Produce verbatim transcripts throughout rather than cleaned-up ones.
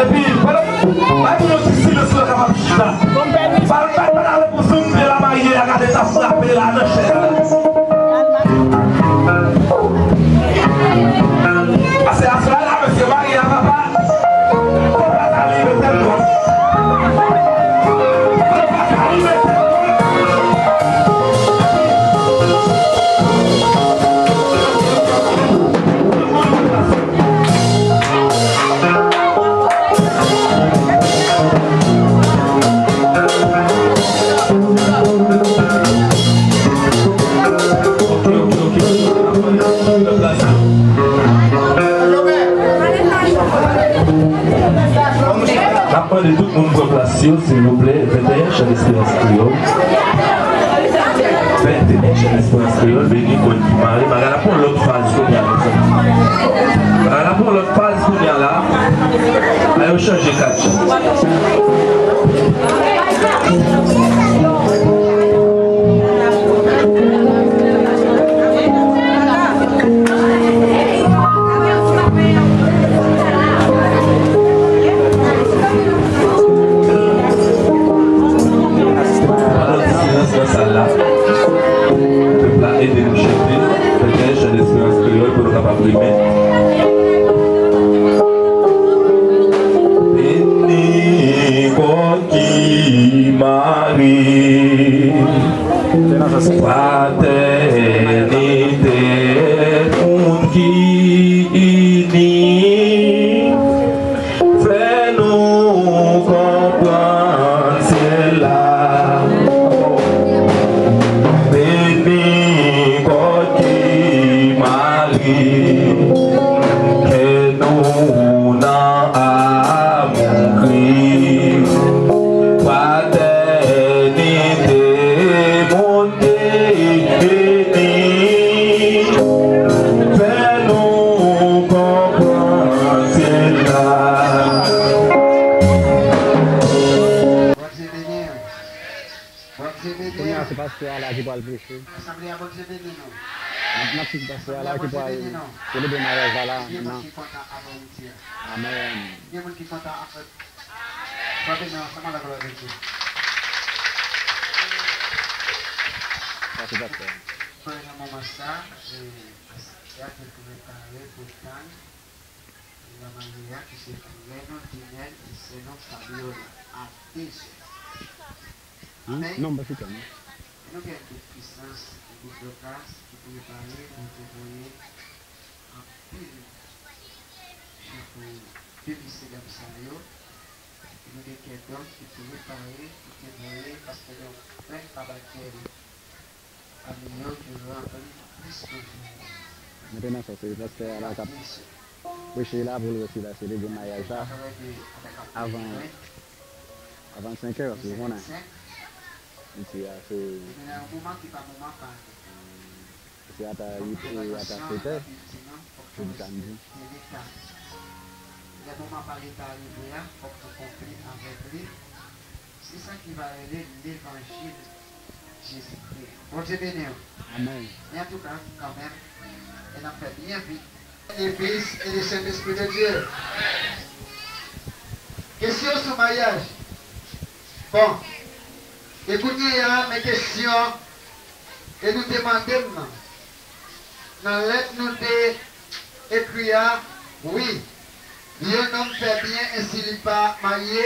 Epi, pandan, ba nou yon ti silans, nou kapab chita. Ba, ba, ba, ba, pou zoom de la marye a, gade sa frape la nan chè a. Pase aswè la, mesye marye a, papa. Papa ka rive tèt dwat. Papa ka rive tèt dwat. N ap mande tout moun pran plas yo, silvouplè. Venteyen, Chan Esperans Kreyòl. Venteyen, Chan Esperans Kreyòl, Beni, Kòn ki Mare. Bagay la pran lòt faz kounye a, mezanmi. Bagay la pran lòt faz kounye a la. Ayo chanje kat chan. Silans nan sal la. Pèp la ede nou chante. Fè chan Esperans Kreyòl pou nou kapab rimen. Beni kò ki mare. Fratènite, moun ki ini, fè nou konprann syèl la. Beni kò ki mare, kè nou nan amoun Kris. Fratènite, moun ki ini, fè nou konprann syèl la. Bondye beni w. Bondye beni w. Kounye a, se pastè a la ki pral preche. Asanble a, Bondye beni nou. N ap, n ap swiv pastè a la ki pral selebre maryaj la, la, menm nan. Amèn. Gen moun ki kontan avè Frape men ansanm avèk lòt ekip. Sa se pastè. Premye moman sa, e, pastè a te prepare pou tann lamarye a, ki se frè nou Dinèl e sè nou Fabiola, a de zè. Amèn. Non, m pa site, non. E nou gen Doktrisans, Doktras ki prepare pou te voye anpil chapo de mesye dam sa yo. Epi nou gen kèk dòt ki prepare pou te voye, paske nou plen pa batèm pami yo ki ranpli plis toujou. Mentenan sa, se pastè a la k ap preche la pou l wè si l a selebre maryaj la avan, avan senk è, paske ou konnen, isi a se. Epi nan yon moman ki pa moman pa. Se ata uit è, ata sèt è, pou samdi. Lè moman pa Leta rive a, fòk nou konpli avèk li. Se sa ki va rele levanjil Jezikri. Bondye beni w. Amèn. Men antouka, kanmenm, e n ap fè byen vit. Le Fils et le Saint-Esprit de Dieu. Kesyon sou maryaj. Bon. E kounye a, men kesyon ke nou te mande m nan. Nan lèt nou te ekri a, wi, yon nonm fè byen ensi li pa marye,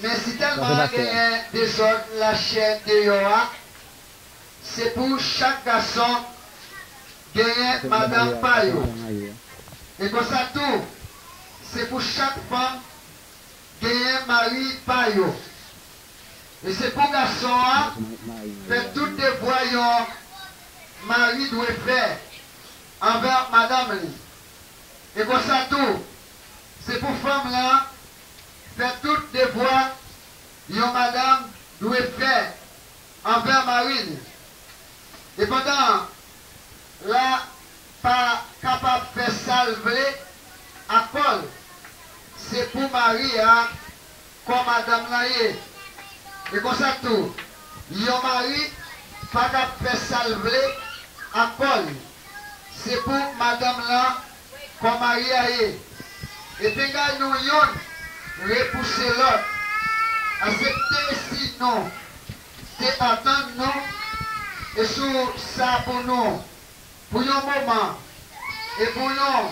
men si tèlman genyen dezòd lachè deyò a, se pou chak gason genyen madanm pa yo. E konsa tou, se pou chak fanm genyen mari pa yo. E se pou gason an fè tout devwa yon mari dwe fè anvè madanm li. E konsa tou, se pou fanm lan fè tout devwa yon madanm dwe fè anvè mari l. E pandan l pa kapab fè sa l vle ak kò l, se pou mari a kò madanm lan ye. E konsa tou, yon mari pa kab fè sa l vle ak kò l. Se pou madanm lan kò mari a ye. E pinga nou yonn repouse lòt. Aksepte si nou te atann nou e sou sa pou nou, pou yon moman, e pou nou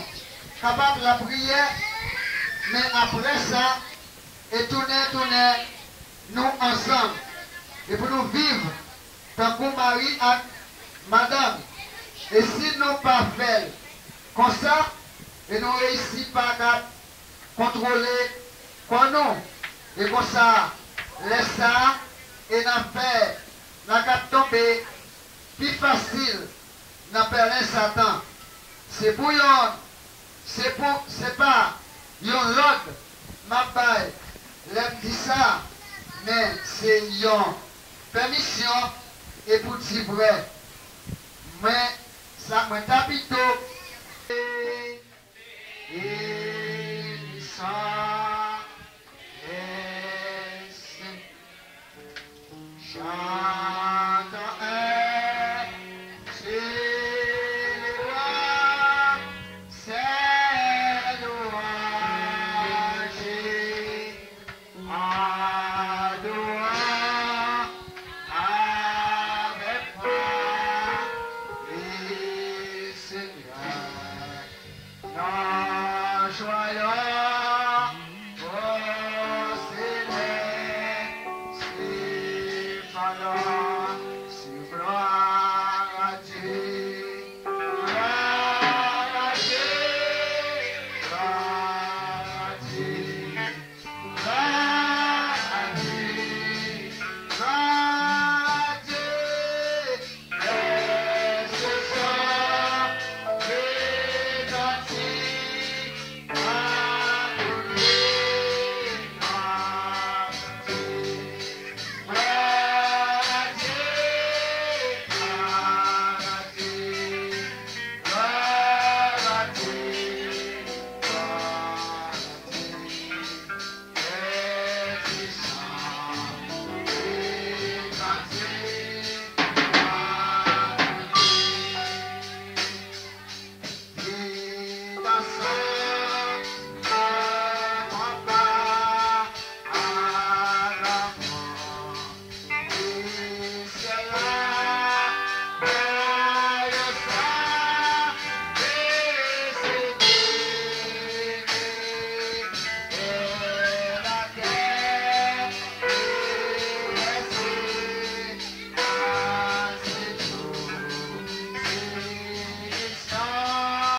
kapab lapriyè, men apre sa, e tounen, tounen nou ansanm, e pou nou viv tankou mari ak madanm. E si nou pa fè l konsa, e nou reyisi pa kab kontwole kò nou. E konsa, lè sa a, e n ap fè, n a kab tonbe pi fasil nan pèlen Satan. Se pou yon, se pou, se pa yon lòd m ap bay lè m di sa, men se yon pèmisyon e pou di vrè. Mwen, sa mwen ta pito. Bénissons le Seigneur. Chantons et célébrons ses louanges. Adorons avec foi le Seigneur. Nous joyons au céleste cependant.